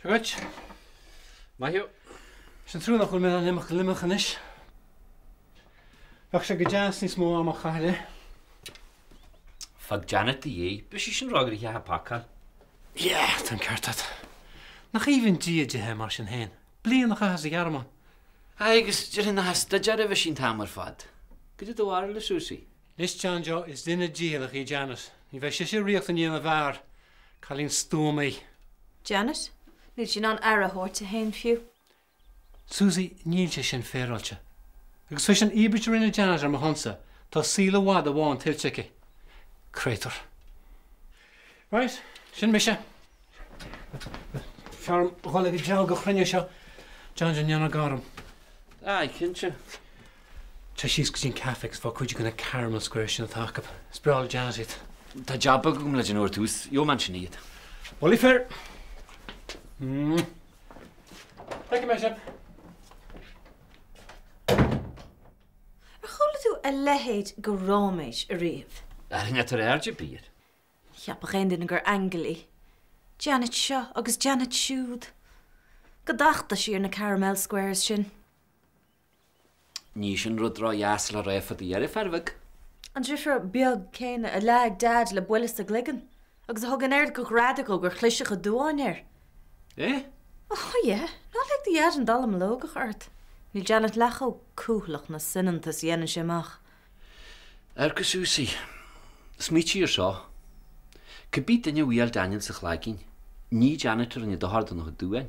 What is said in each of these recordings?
Seo dhuit. Maith thú. Is an trua nach bhfuil mé in ann imeacht go Luimneach anois. Bheadh sé go deas níos mó ama a chaitheamh léi. Fág Janet i do dhiaidh. Beidh sí sin róghnoitheach ag pacáil. Yeah, tá an ceart agat. Nach aoibhinn Dia di é mar sin féin. Bliain a chaitheamh sa Ghearmáin. Aye, agus déarfainn nach ag staidéar a bheidh sí an t-am ar fad. Cad é do bharúil, a Susie? Anois John Joe, is duine dícheallach í Janet. Ní bheidh sise ag ritheacht i ndiaidh na bhfear. Cailín stuama í. Janet? Níl sí in ann aire a thabhairt di féin fiú. Susie, níl sé sin féaráilte. Agus tar éis an íobairt a rinne Janet ar mo shonsa, tá saol i bhfad amháin tuillte aici. Créatúr. Right, sin mise. B'fhearr dom dhul ag an diabhal de chruinniú seo. John Joe, ná déan gáire orm. Aye, cinnte. Téigh síos go dtí an caife agus faigh cuid de na caramel squares sin atá acu. Is breá le Janet iad. Tá jab beag agam le déanamh ar dtús. Gheobhaidh mé ansin iad. Bulaí fir! Feicfidh mé sibh. Ar chuala tú a leithéid de ráiméis ariamh? Ar an ar airde bír. Cheapfadh aon duine gur aingeal í. Janet seo agus Janet siúd. Go dtachta sí ar na caramel squares sin. Ní sin rud ródheas le rá fá do dheirfiúr bheag. An deirfiúr beag céanna a leag Daid le buille sa gcloigeann agus a thug an oiread de ghreadadh dhó gur chlisfeadh a duáin air. Eh? Oh yeah, ná lig do Dhaid an dallamullóg a chur ort. Níl Janet leath chomh cúthaileach ná soineanta is a dhéanann sé amach. Amharc a Susie. Smaoitigh ar seo. Cibé duine a bhuail Daniel sa chloigeann, ní Janet a rinne dochar dona chuid duáin.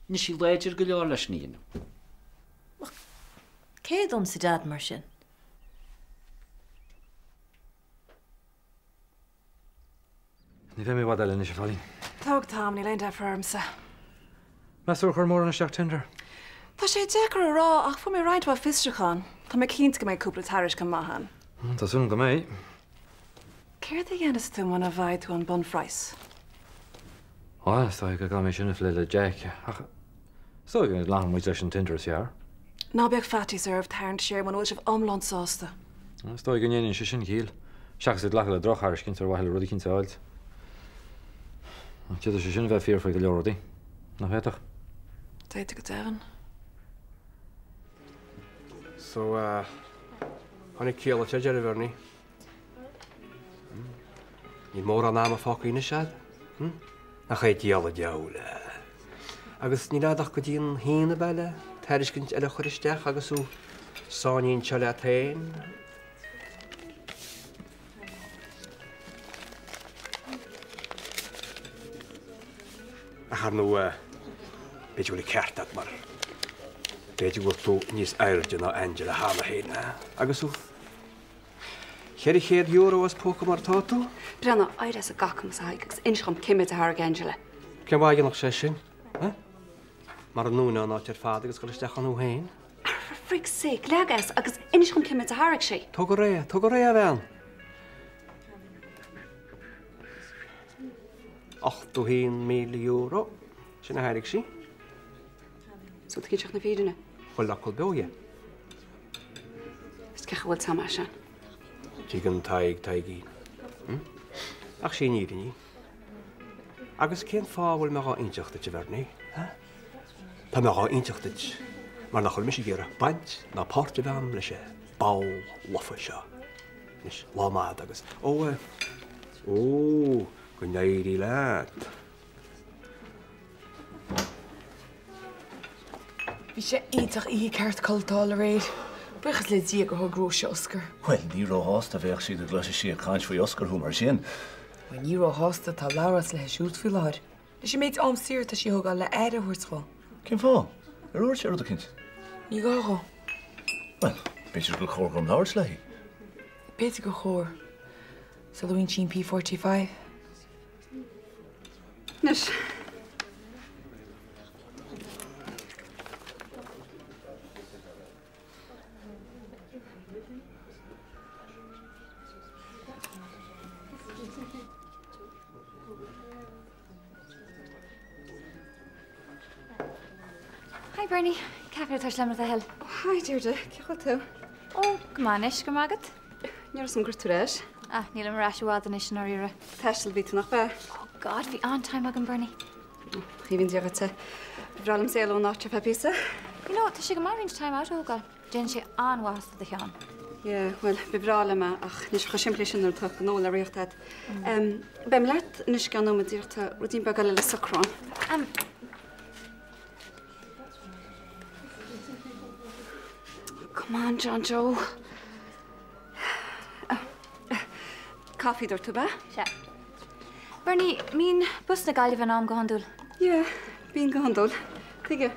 Níl sí láidir go leor leis sin a dhéanamh. Ach cé a d'ionsaigh Dad mar sin? Ní bheidh mé i bhfad eile anois, a Phailín. Tóg t'am, níl aon deifir ormsa. Meas tú ar chuir mórán isteach tender? Tá sé deacair a rá ach fuair mé roinnt mhaith fiosrúchán. Tá mé cinnte go mbeidh cúpla tairiscint maith ann. Tá súil agam go mbeidh. Céard a dhéanfas tú muna bhfaighidh tú an bunphraghas? Bhuel, is dóigh go gcaithfidh mé sin a phlé le Jack, ach is dóigh go nglacfaidh muid leis an tender is fearr. Ná bíodh faitíos oraibh tarraingt siar muna bhfuil sibh iomlán sásta. Is dóigh go ndéanann sé sin ciall, seachas ag glacadh le drochthairiscint ar mhaithe le rud eicínt a fháilt. D'fhéadfadh sé sin a bheith fíor faoi go leor rudaí, nach bhféadfadh? D'fhéadfadh go deimhin. So, eh, tháinig ciall duit ar deireadh, a Bhernie. Níl mórán ama fágtha anois a'd. Nach é diabhal an diabhal é. Agus níl a'd ach go dtí an hAoine ab ea le tairiscint eile a chur isteach agus thú sáinnithe anseo leat féin. Ach ar ndóigh, b'fhéidir go bhfuil an ceart a'd mar b'fhéidir go bhfuil tú níos airde ná Angela cheana féin, agus thú €400 as póca mar atá tú? Breathnaigh, éirigh as an gcacamas a Thaidhg agus inis dhom cé mhéad a thairg Angela. Cén fáth a dhéanfadh sé sin? Eh? Mara ndúnfá an áit ar fad agus dul isteach ann thú féin? Ah, for frig's sake, leag as agus inis dhom cé mhéad a thairg sí. Tóg go réidh, tóg go réidh, a bhean. €81,000, sin a thairg sí. So tú ag inseacht na fírinne? Chuile fhocal beo dhe. Is cén chaoi a bhfuil Tom as sin? Tuigeann Tadhg Taidhgín. Ach sí an fhírinne í. Agus cén fáth a bhfuil mé dhá inseacht duit, a Bhernie? Tá mé dhá inseacht duit mar nach bhfuil mise ag iarraidh baint ná páirt a bheith a'm leis an bpoll lofa seo. Anois, lá maith a'd agus, ó, eh, ó, go n-éirí leat. Bhí sé iontach oíche ceart codlata a fháil aréir. Buíochas le Dia gur thóg Róise Oscar. Bhuel, ní róshásta a bheadh sí dá gcloisfeadh sí ag caint faoi Oscar thú mar sin. Bhuel, ní róshásta atá Labhrás léi siúd faoi láthair. Leis an méid am saor atá sí a thógáil le aire a thabhairt dhó. Cén fáth? Ar dhúirt sé rud eicínt? Ní gá dhó. Bhuel, b'fhéidir gur chóir dhom labhairt léi. B'fhéidir gur chóir. Sula bhfaigheann sí an P45. Anois. Hi Bernie, caife le tois liom le do thoil. Oh, hi Deirdre, cén chaoi a bhfuil tú? Oh, go maith anois, go raibh maith agat. Ní raibh a fhios agam go raibh tú ar ais. Ah, nílim ar ais i bhfad anois i ndáiríre. Ag taisteal a bhí tú nach ea? Oh God, bhí an-time agam Bernie. Aoibhinn Dia dhuitse. Ba bhreá liomsa éalú ón áit ar feadh píosa. You know, tá sé go maith roinnt time out a thógáil. Déanann sé an-mhaitheas do do cheann. Yeah, bhuel, ba bhreá liom é, ach níl sé chomh simplí sin nuair atá gnó le ritheacht agat. Beidh mé leat anois i gceann nóiméad díreach, tá ruidín beag eile le socrú ann. Come on, John Joe. Coffee dúirt tú, ab ea? Sea. Bernie, mbíonn bus na Gaillimhe in am go hiondúil? Yeah, bíonn go hiondúil. Tuige?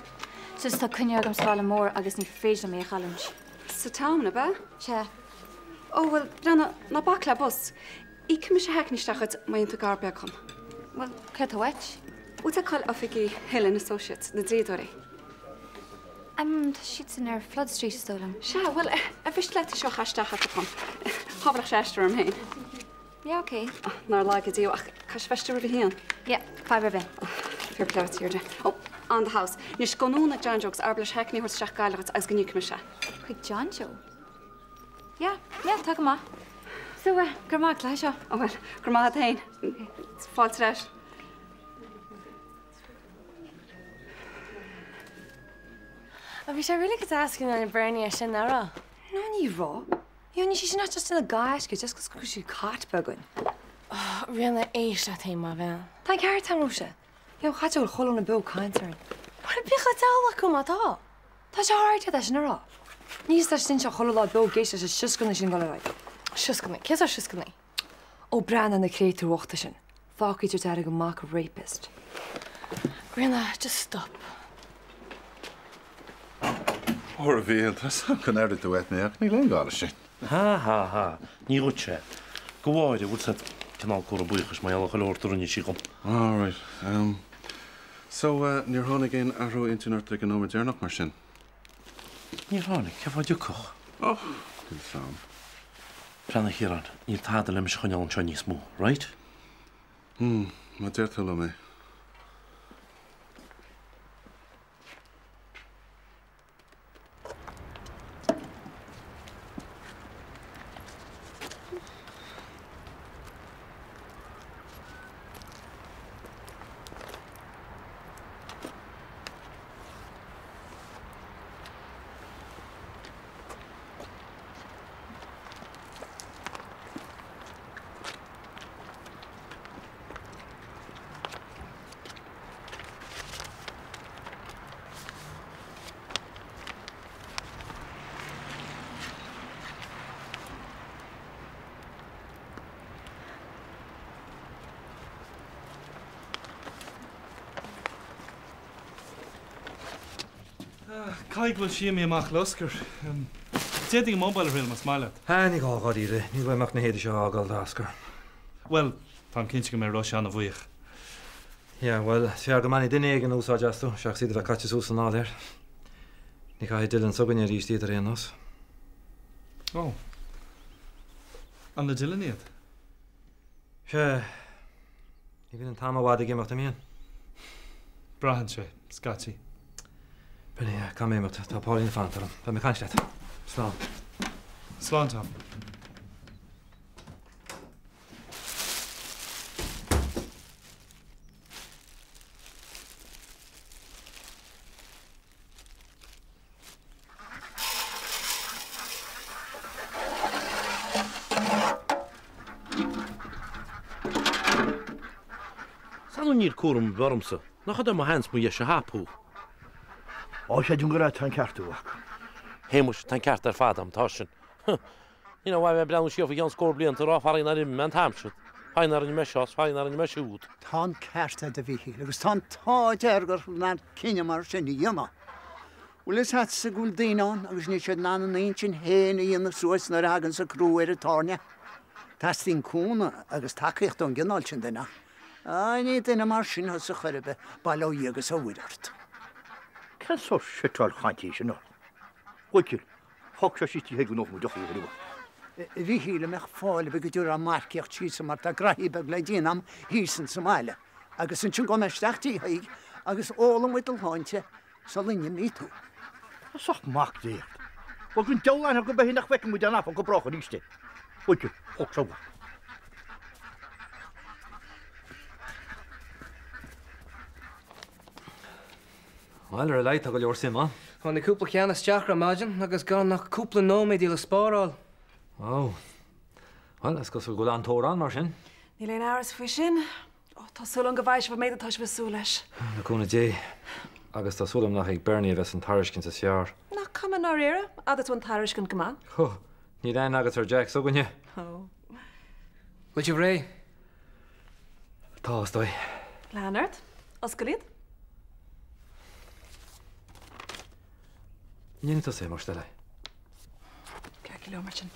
Just tá coinne agam sa bhaile mór agus ní féidir liom é a chailliúint. Sa town, ab ea? Sea. Ó, bhuel, breathnaigh, ná bac le bus. Íocfaidh mise hackney isteach dhuit má dhéanann tú gar beag dhom. Bhuel, céard tá uait? Bhuel, tá cáil oifigí Hill and Associates, na dlíodóirí. Em, tá siadsan ar Flood Street, is dóigh liom. Sea, bhuel, ar mhiste leat í seo a chaitheamh isteach acu dhom? Shábhálfadh sé aistear orm féin. Yeah, ok. Oh, nár laga Dia ach caithfidh sé bheith istigh roimh a haon. Yeah, fadhb ar bith. Oh, fair play duit, a Dheirdre. Oh, on the house. Anois, gabh anonn ag John Joe agus abair leis hackney a thabhairt isteach Gaillimh dhuit agus go n-íocfaidh mise. Chuig John Joe? Yeah, yeah, tá go maith. So, eh, go raibh maith agat le seo. Oh, well, go raibh maith agat féin. Fáilte ar ais. Ó, bhí sé really go deas go ndearna Bernie é sin, nach raibh? No, ní raibh. You know, níl sí sin ach just ina gaisce, just go raibh sí cat beag againn. Oh, Ríona, éist leat féin, maith bhean. Tá an ceart agam, Róise. You know, chaite bhfuil chuile dhuine beo ag caint orainn. Bhuel, bíodh an deabhal acu má tá. Tá sé thar é sin a rá. Ní leis sin seo chuile lá beo ag éisteacht leis na sioscanna sin dul ar aghaidh. Sioscanna? Cén sórt sioscanna? Ó, breathnaigh ar na créatúir bhochta sin. Fágtha idir dearg amach rapist. Ríona, just stop. Óra a Mhíchíl, tá 's agam go n-aireoidh tú uait mé ach níl aon ghá leis sin. Ha ha ha, ní dhuitse é. Do Mháire, bhfuil 's agat, cineál comhartha buíochais mar gheall ar chuile shórt a rinne sí dhom. All right. Um, so, eh, níor tháinig aon athrú intinne ort ag an nóiméad deireanach mar sin? Níor tháinig, cén fáth a dtiocfadh? Och, níl 's a'm. Breathnaigh a Chiaráin, níl tada le mise a choinneáil anseo níos mó, right? Hmm, má deir tú liom é. Caithfidh go bhfuil sí imithe amach le Oscar. D'fhéadfainn an mobile a thriail más maith leat. Ah, ní gá dháiríre, níl uaim ach na héadaí seo a fhágáil d'Oscar. Bhuel, táim cinnte go mbeidh Róise an-bhuíoch. Yeah, bhuel, is fearr go mbainfidh duine éigin úsáid astu, seachas iad a bheith caite suas san áiléar. Ní chaithfidh Dylan s'againne arís iad ar aon nós. Ó. An le Dylan iad? Sea. Ní bhíonn an t-am i bhfad ag imeacht, an mbíonn? Braitheann sé, scaití. Bhuel, caithfidh mé imeacht, tá Pauline ag fanacht orm. Beidh mé ag caint leat. Slán. Slán, Tom. Sea nó níl cúram ar bith ormsa, nach iad mo sheans mo dheis a thapú. Ó, creidim go raibh, tá an ceart agat. Shéamuis, tá an ceart ar fad a'm, tá sin. Ní raibh mé ag breathnú siar faoi cheann scór blianta ag rá faraor nár imigh mé an t-am siúd, faraor nár rinne mé seo is faraor nár rinne mé siúd. Tá an ceart a'd a Mhíchíl agus tá an t-ádh dearg orthu in ann cinneadh mar sin a dhéanamh. Bhfuil fhios a'dsa go bhfuil daoine ann agus níl siad in ann a n-intinn féin a dhéanamh suas nuair a thaganns an crú ar an tairne. Teastaíonn cúnamh agus tacaíocht ón gcineál sin duine ach á ní duine mar sin thusa chor ar bith, bail ó Dhia agus ó Mhuire ort. Cén sórt shiteáil chainte í sin ort? A Mhíchíl, Thug sé síos tithe go ndófaidh muid deoch a bhfuil uaidh. A Mhíchíl, an mbeadh fáil ar bith go dtabharfá marcaíocht síos mar tá graithí beag le déanamh a'm thíos insa mbaile agus ansin gabhfaidh mé isteach tigh Thaidhg agus ólfaidh muid do shláinte sula n-imí tú. Fasach mac Dé ort. Bhuel, go deabhal aithne go beithígh nach bhfeicfidh muid an Aifreann go brách arís é. A Mhíchíl, thug sé uaidh. Bhuel, ar a laghad tá go leor suim ann. Tháinig cúpla ceann isteach ar maidin agus gan ach cúpla nóiméad le spáráil. Ó. Bhuel, is cosúil go bhfuil an-tóir ann, mar sin. Níl aon amhras faoi sin. Ó, tá súil agam go bhfaighidh sibh an méid atá sibh ag súil leis. Le cúnamh Dé. Agus tá súil agam nach ag Bernie a bheas an tairiscint is fearr. Nach cuma i ndáiríre, fhad is atá an tairiscint go maith. Hó, níl aithne agat ar Jack s'againne. Ó. Bhfuil sibh réidh? Tá, is dóigh. Lean ort. Oscail iad. Déan tusa é, más do thoil é. Ceart go leor mar sin.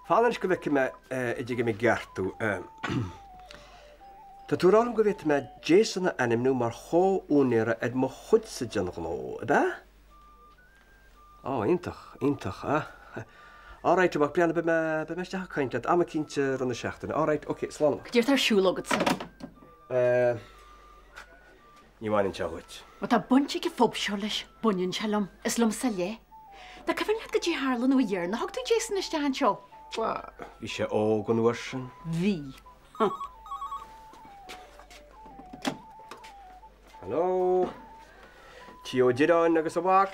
Fan anois go bhfeicfidh mé an dtuigim i gceart thú. Tá tú ag rá liom go bhféadfaidh mé Jason a ainmniú mar chomh-úinéara ar mo chuidse den ghnó, ab ea? Ó, iontach, iontach, ah. All right, a mhac, breathnaigh, beidh mé, beidh mé isteach ag caint leat am eicínt i rith na seachtaine. All right, ok, slán. Cad é atá ar siúl agatsa? Eh, Ní bhaineann sé dhuit. Má tá baint ag an phub seo leis, baineann sé liom. Is liomsa a leith. Nach cuimhin leat goidé a tharla an uair dheireanach a thug tú Jason isteach anseo? Bhí sé óg an uair sin. Bhí. Huh. Hello. Tí Ó Direáin agus a mhac.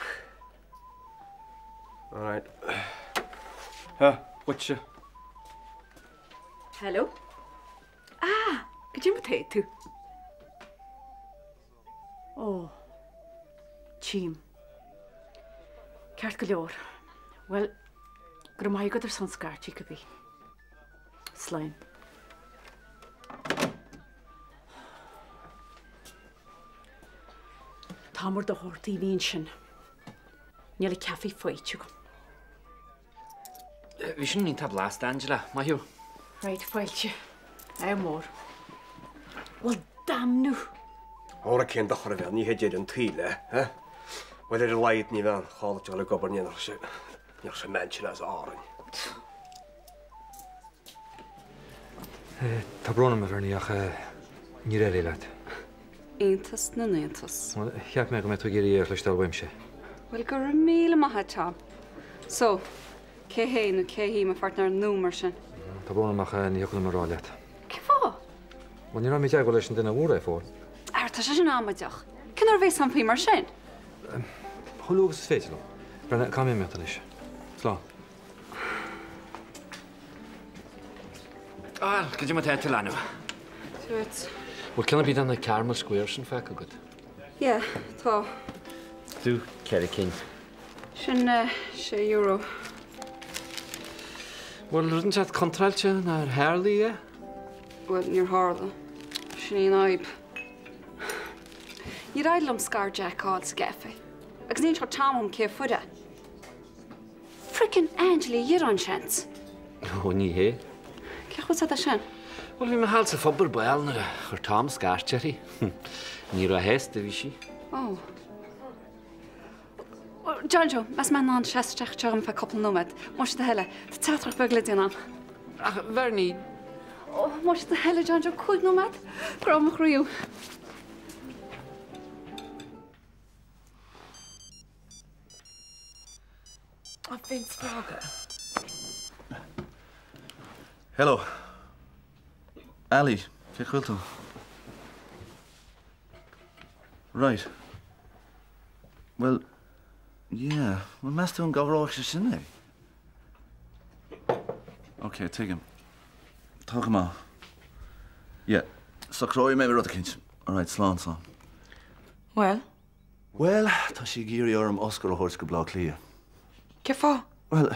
All right. Ha, dhuitse. Hello. Ah, goidé mar tá tú? Ó, tchím. Ceart go leor. Bhuel, go raibh maith agat ar son scairtigh, cibé. Slán. An t-am ar do thortaí a bhí ansin. Níl an caife faighte agam. Bhí sin iontach blasta, Angela. Maith thú. Right, fáilte. Ádh mór. Bhuel, damnú! Óra cén dochar a bheadh, ní hé deireadh an tsaoil é, eh? Bhuel, ar a laghad ní bheidh an chall ag dul ag obair, ní dhéanfadh sé, ní dhéanfadh sé mansion as Árainn. Tá brón orm, a Bhernie, ach níor éirigh leat. Iontas na n-iontas. Bhuel, cheap mé go mbeadh tú ag iarraidh é a chloisteáil uaimse. Bhuel, go raibh míle maith a't, Tom. So, cé hé nó cé hí mo pháirtnéir nua mar sin? Tá brón orm ach ní thiocfadh liom a rá leat. Cén fáth? Bhuel, ní raibh mé i dteagmháil leis an duine a bhfuair é, fóill. Ara, tá sé sin amaideach. Cén uair a bheas a'm faoi mar sin? Chomh luath agus is féidir liom. Breathnaigh, caithfidh mé imeacht anois. Slán. Bhuel, cad é mar atá tú, a leanbh? Duit. Bhfuil ceann ar bith de na caramel squares sin feicthe agat? Yeah, tá. Do cheithre cinn. Sin €6. Bhfuil rud inteacht contráilte nár tharla é? Bhuel, níor tharla. Sin í an fhadhb. Níor éirigh liom scair Jack a fháil sa gcaife. Agus ní inseodh Tom dhom cé a fuair é. Frickin' Angela Uí Dhireáin, seans. Ó, ní hé. Cén chaoi a bhfuil a fhios agat é sin? Bhuel, bhí mé thall sa phub ar ball nuair a chuir Tom scairt uirthi. Ní róshásta a bhí sí. Ó. John Joe, meas mé in ann seasamh isteach anseo dhom feadh cúpla nóiméad. Más é do thoil é. Tá teachtaireacht bheag le déanamh a'm. Ach, Bhernie. Ó, más é do thoil é, John Joe, 5 nóiméad. Grá mo chroí thú. A Vince fága. Hello. Ali, cén chaoi a bhfuil tú? Right. Bhuel, yeah, bhuel meas tú an gcabhróidh sé sin léi? Ok, tuigim. Tá go maith. Yeah, socróidh mé rud eicínt. Alright, slán, slán. Bhuel? Bhuel, tá sí ag iarraidh orm Oscar a thabhairt go Bleá Cliath. Cén fáth? Bhuel,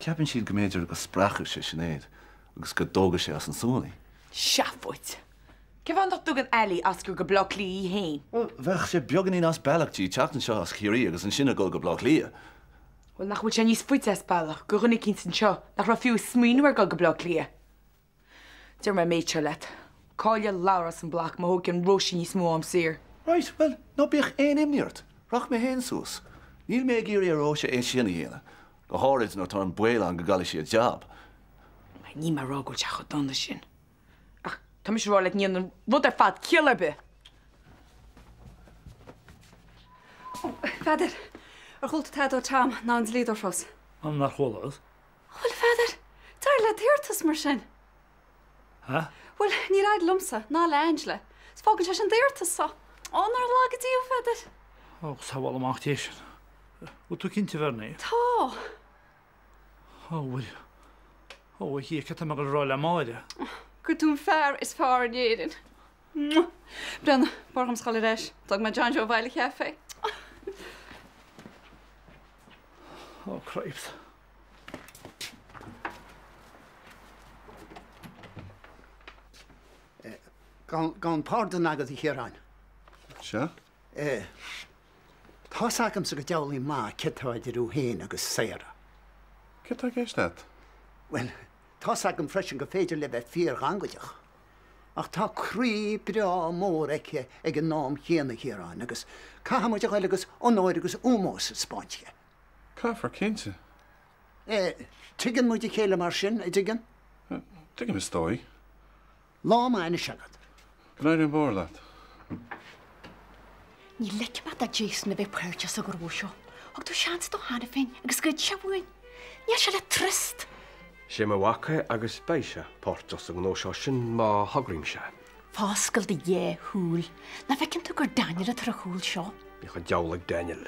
ceapann siad go mb'fhéidir go spreagfadh sé Sinéad agus go dtógfadh sé as an suan í. Seafóid. Cén fáth nach dtugann Ali Oscar go Bleá Cliath í féin? Bhuel, bheadh sé beagáinín as bealach di teacht anseo as Ciarraí agus ansin a dhul go Bleá Cliath. Bhuel, nach bhfuil sé níos faide as bealach do dhuine eicínt anseo nach raibh fiú ag smaoineamh ar dhul go Bleá Cliath? Déarfaidh mé an méid seo leat, caillfidh Labhrás an bloc má thógann Róisín níos mó am saor. Right, bhuel, ná bíodh aon imní ort. Rachaidh mé féin suas. Níl mé ag iarraidh ar Róise é sin a dhéanamh, go háirid nuair atá an baol ann go gcaillfidh sí a jab. Níl mé ag rá go bhfuil sé chomh dona sin. Ach tá mise ag rá leat ní dhéanann an rud ar fad ciall ar bith. Ó, Pheadair, ar chuala tú tada ó Tom ná an dlíodóir fós? Nár chuala. Bhuel, a Pheadair, d'éirigh le d'iarratas mar sin. Ha? Bhuel, níor éirigh liomsa, ná le Angela. Is fágann sé sin d'iarratas-sa. Ó, nár laga Dia thú, a Pheadair. Ó, sábháil amach Dé sinn. Bhfuil tú cinnte, a Bhernie? Tá. Ó, bhuel. Ó, a Dhia, cad tá mé ag dul a rá le Máire? Gur tú an fear is fearr in Éirinn. Mwah! Breathnaigh, b'fhearr dhomsa dhul ar ais. D'fhág mé John Joe abhaile an chaife. Ó, cripes. Gabhaim pardon agat a Chiaráin. Sea? Tá's agamsa go diabhlaí maith céard tá idir thú féin agus Sarah. Céard tá i gceist a't? Bhuel, tá's agam freisin gur féidir libh bheith fíor-ghangaideach. Ach tá croí breá mór aici ag an am chéanna, a Chiaráin, agus caithfidh muid a ghoil agus onóir agus ómós a 'speáint di. Caithfear, cinnte. Tuigeann muid a chéile mar sin, a' dtuigeann? Tuigim is dóigh. Lá maith anois agat. Go n-éirí an bóthar leat. Ní ligfidh mé do Jason a bheith páirteach sa ghnó seo. Thug tú seans dó cheana féin agus ghoid sé uainn. Níl sé le trust. Sé mo mhac é agus beidh sé páirteach sa ngnó seo, sin má thograím-se. Foscail do dhá shúil. Nach bhfeiceann tú gur Daniel atá ar a chúl seo? Bíodh an diabhal ag Daniel.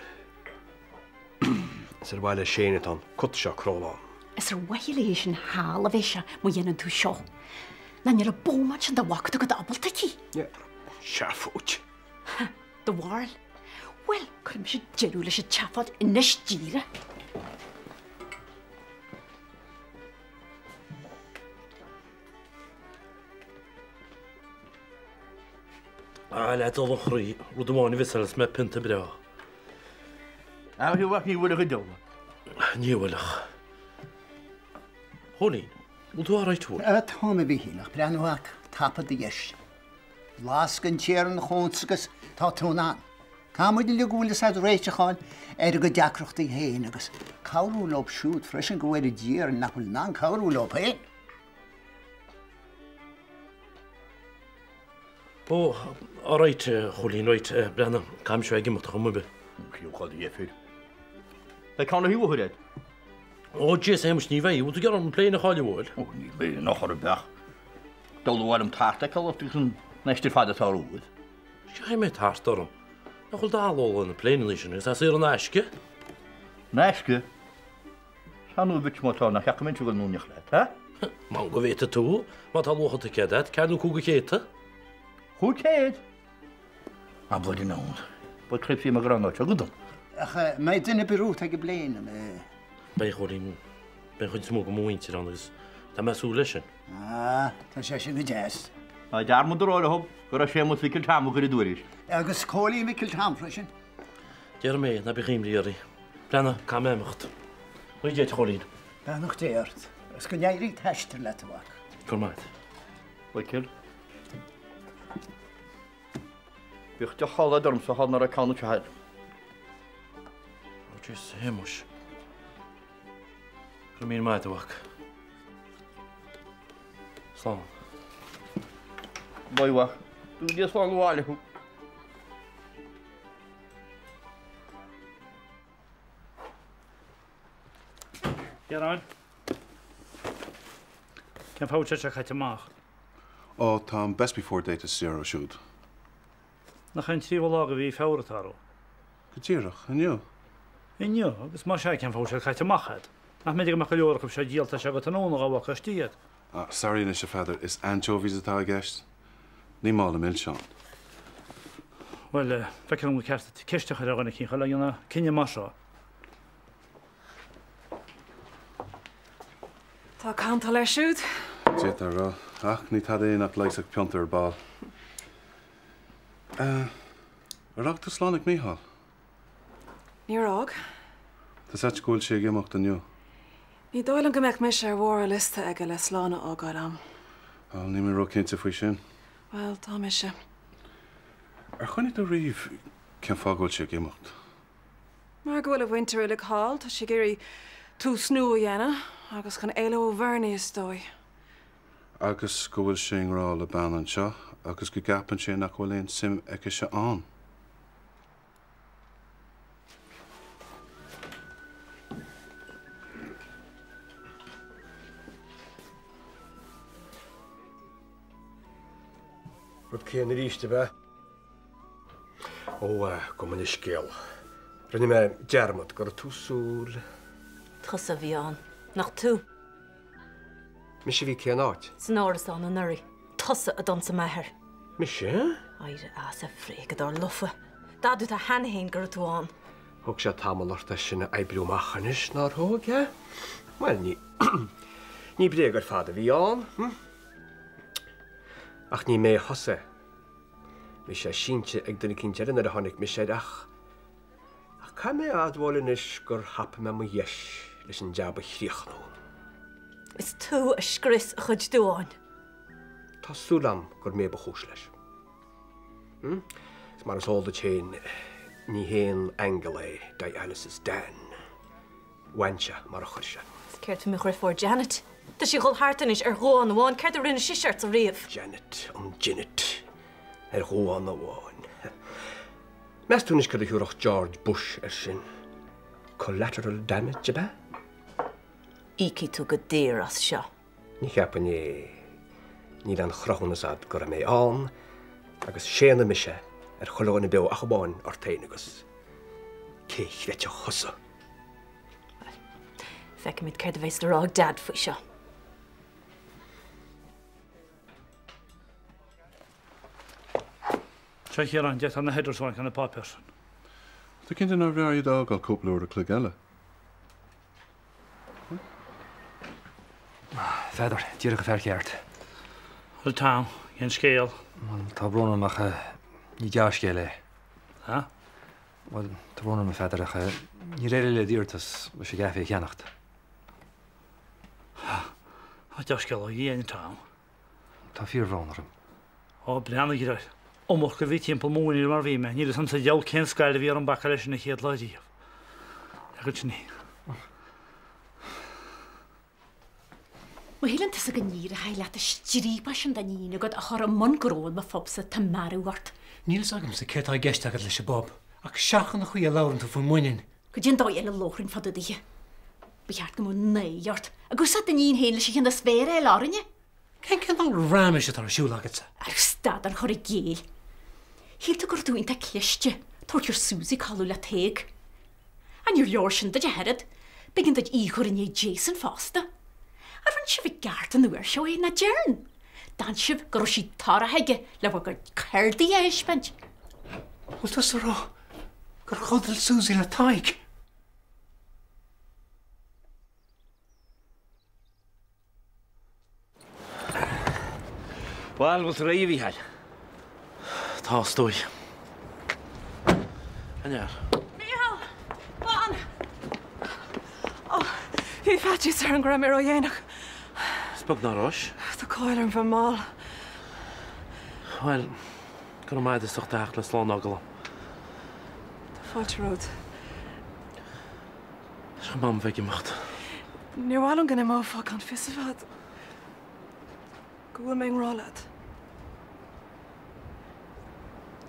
Is ar mhaithe le Shane atá an cut seo crónán. Is ar mhaithe léi sin thall a bheidh sé má dhéanann tú seo. Ná níl an bómán sin dá bhfaca tú go ábalta aici. Seafóid. Do bharúil? Bhuel, cuirfidh mise deireadh leis an tseafóid anois díreach. Ah, le dul an chroí, rud amháin a mhiseálas mé pionta breá. A mhac ní bhfuil a chuid eolais. Ní bhfuil ach. Chóilín, bhfuil tú alright bhfuil? Táim a Mhíchíl, ach breathnú ach tapa do dheis. Blas den tSiarrainn chugatsa agus tá tú in ann. Caithfidh muid uilig go bhfuil fhios a'd réiteach a fháil ar a gcuid deacrachtaí féin agus cabhrú leo siúd freisin go bhfóire Dia orainn nach bhfuil in ann cabhrú leo féin. Ó, alright, a Chóilín, right, breathnaigh, caithfidh mise ag imeacht a chuma ar bith. Críoch a dheifir. Beidh ceann ar thaobh a thuiread. Ó, jeez, a Shéamais, ní bheidh, bhfuil tú ag iarraidh an plane a chailleadh, an bhfuil? Ó, ní bheidh in achar ar bith. Dul abhaile an tart a fheiceáil ort agus an aistear fada atá romhat. Caithfidh mé tart orm. Nach bhfuil dall na pléineanna sin agus é saor in aisce? In aisce? Sea nó a mhic má tá nach fhaca mé anseo go n-éineacht leat, ha? M'anam go bhféadfaidh tú, má tá luach an ticéad agat, ceathair nó 500. 500? Ah, bloody no. Beidh cripsí mo ghránóid seo go dom. Ach mbeidh duine ar bith romhat ag an bpléin, an ea? Beidh, a Chóilín. Beidh an chuid is mó de mo mhuintir ann agus tá mé ag súil leis sin. Ah, tá sé sin go deas. Ná dearmad a rá leo go raibh Séamus Mhicil Tom ag cur a dtuairisc. Agus Cóilín Mhicil Tom freisin. Déarfaidh mé, ná bíodh imní oraibh. Breathnaigh, caithfidh mé imeacht. Dia duit, a Chóilín. Beannacht Dé ort, agus go n-éirí t-aistear leat, a mhac. Go raibh maith agat. Mhicil. Bíodh de chodladh ormsa thall nuair a ceann anseo agat. Ó, jeez, a Shéamuis. Go raibh míle maith agat, a mhac. Slán. Bye, mhac. Go dtí slán abhaile thú. Ciarán. Cén fáth a bhfuil sé seo caite amach? Ó, tá an best before date istigh orthu siúd. Nach é an tríú lá de mhí Feabhra atá orthu? Go díreach, inniu. Inniu? Agus más ea, cén fáth a bhfuil sé caite amach agat? Nach mb'fhéidir go mbeadh go leor acu seo díolta as seo go tráthnóna dá bhfágfá istigh iad? Ah, sorry anois a Pheadair, is anchovies atá i gceist. Ní mála milseán. Bhuel, feictear dom gur ceart duit ceist a chur ar dhuine eicínt chuile dhéanamh cinneadh mar seo. Tá cantal air siúd. D'fhéadfá a rá. Ach ní tada é nach leigheasfadh pionta ar ball. Ar fhág tú slán ag Mícheál? Níor fhág. Tá's agat go bhfuil sé ag imeacht inniu. Ní dóigh liom go mbeadh mise ar bharr a liosta aige le slán a fhágáil a'm. Bhuel, níl mé róchinnte faoi sin. Bhuel, tá mise. Ar chuimhnigh tú riamh cén fáth go bhfuil sé ag imeacht? Mar go bhfuil a mhuintir uilig thall, tá sé ag iarraidh tús nua a dhéanamh, agus chun éalú ó Bhernie, is dóigh. Agus go bhfuil sé i ngrá le bean anseo agus go gceapann sé nach bhfuil aon suim aicise ann. Rud céanna arís, ab ea? Ó, gabh mo leithscéal. Rinne mé dearmad go raibh tú súil. Tusa a bhí ann, nach tú? Mise a bhí cén áit? San árasán anuraidh. Tusa a d'ionsaigh m'athair. Mise? Éirigh as, a bhréagadóir lofa. D'admhaigh tú cheana féin go raibh tú ann. Thóg sé tamall ort é sin a oibriú amach anois, nár thóg, eh? Bhuel, ní, ní bréag ar fad a bhí ann, hm? Ach ní mé a thosaigh. Bhí sé sínte ag duine eicínt eile nuair a tháinig mise air ach, ach caithfidh mé a admháil anois gur thapaigh mé mo dheis leis an jab a chríochnú. Is tú a scrios a chuid duáin. Tá súil a'm gur mé ba chúis leis. Hm? Is mar is eol duit féin, ní haon aingeal é Dialysis Dan. Bhain sé mar a chuir sé. Is céard faoi mo dhriofúr Janet? Tá sí ag dul thart anois ar dhuán amháin, céard a rinne sise ortsa riamh? Janet, an Jinnet, ar dhuán amháin. Meas tú anois céard a thiúrfadh George Bush air sin? Collateral damage, ab ea? Íocfaidh tú go daor as seo. Ní cheapfainn é. Níl aon chruthúnas a'd go raibh mé ann, agus séanfaidh mise ar chuile dhuine beo ach amháin ort féin agus cé chreidfeadh thusa? Bhuel, feicfimid céard a bheas le rá ag Dad faoi seo. Seo a Chiaráin, d'fhéadfá na headers a bhaint de na páipéir sin. Tá cinnte nár bhfearr iad a fhágáil cúpla uair a chloig eile? Pheadair, díreach an fear ceart. Bhuel, Tom, cén scéal? Bhuel, tá brón orm ach ní dea-scéal é. Ha? Bhuel, tá brón orm a Pheadair ach níor éirigh le d'iarratas leis an gcaife a cheannacht. Ha, dea-scéal ó Dhia, Tom. Tá fíorbhrón orm. Ó, breathnaigh air. Iomarca a bhí timpeall mo mhuiníl mar bhí mé. Níl fhios a'm sa diabhal cén scail a bhí orm bacadh leis an chéad lá riamh. Leag ansin í. Má shíleann tusa go n-éireoidh leat an striapach sin d'iníon agat a chur i mbun gnó i mo phubsa, tá mearbhall ort. Níl fhios agamsa céard tá i gceist agat leis an bpub, ach seachain an chaoi a labhrann tú faoi m'iníon. Cad é an dóigh eile a labhróinn fá dtaobh dithe. Ba cheart go mbeadh náire ort ag úsáid d'iníon féin leis an cheann is fearr a fháil orainne. Cén cineál raiméis atá ar siúl agatsa? Arú stad den chur i gcéill. Shíl tú go raibh tú iontach cliste, tabhairt ar Suzy codladh le Tadhg. Ach níor leor sin duit ach oiread, b'éigean duit í a chur i ndiaidh Jason fosta. Ar rinne sibh i gceart an uair seo é, nach dearn? D'fhan sibh go raibh sí torrach aige le bhur gcuid cárdaí a thaispeáint. Bhfuil tusa ag rá gur chodail Suzy le Tadhg? Bhuel, bhfuil tú réidh, a Mhícheáil? Tá, is dóigh. Aniar. Mícheál! Fan! Ó, bhí faitíos orm go raibh mé ródhéanach. Is beag ná rabhais. Tá cáil orm bheith mall. Bhuel, go raibh maith agat as ucht a theacht le slán a fhágáil. Tá fáilte romhat. Tá sé in am bheith ag imeacht. Níor mhaith liom go n-imeofá gan fios a bheith agat go bhfuil mé i ngrá leat.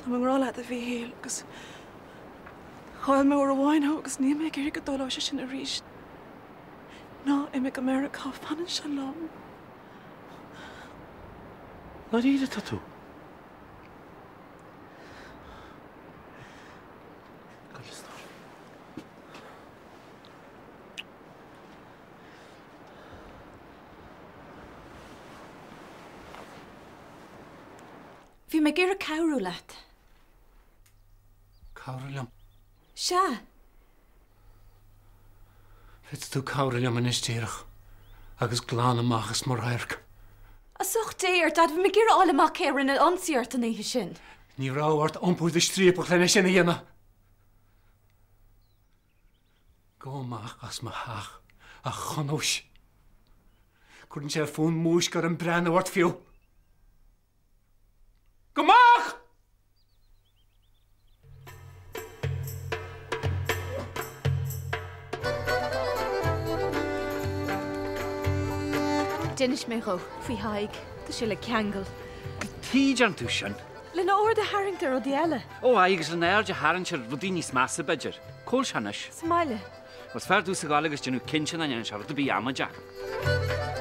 Táim i ngrá leat, a Mhíchíl, agus chaill mé uair amháin thú agus níl mé ag iarraidh go dtarlódh sé sin arís. Ná imigh go Meiriceá, fan anseo liom. Ndáiríre atá tú? Gabh mo stór. Bhí mé ag iarraidh cabhrú leat. Cabhrú liom? Sea. Féadfaidh tú cabhrú liom anois díreach agus glan amach as mo radharc. As ucht Dé ort, Dad, bhí mé ag iarraidh a fháil amach cé a rinne ionsaí ort an oíche sin. Ní raibh ort iompú i do striapach lena sin a dhéanamh. Gabh amach as mo theach, a chunúis. Cuireann sé fonn múisce orm breathnú ort fiú. Gabh amach! D'inis mé dhó faoi Thadhg. Tá sé le ceangal. Tuige a ndearna tú sin? Lena aird a tharraingt ar rudaí eile. Ó aye, agus lena aird a tharraingt ar rudaí níos measa, b'fhéidir. Cá bhfuil sé anois? Sa mbaile. Bhuel, is fearr domhsa a ghabháil agus déanamh cinnte nach ndéanann sé rud ar bith amaideach.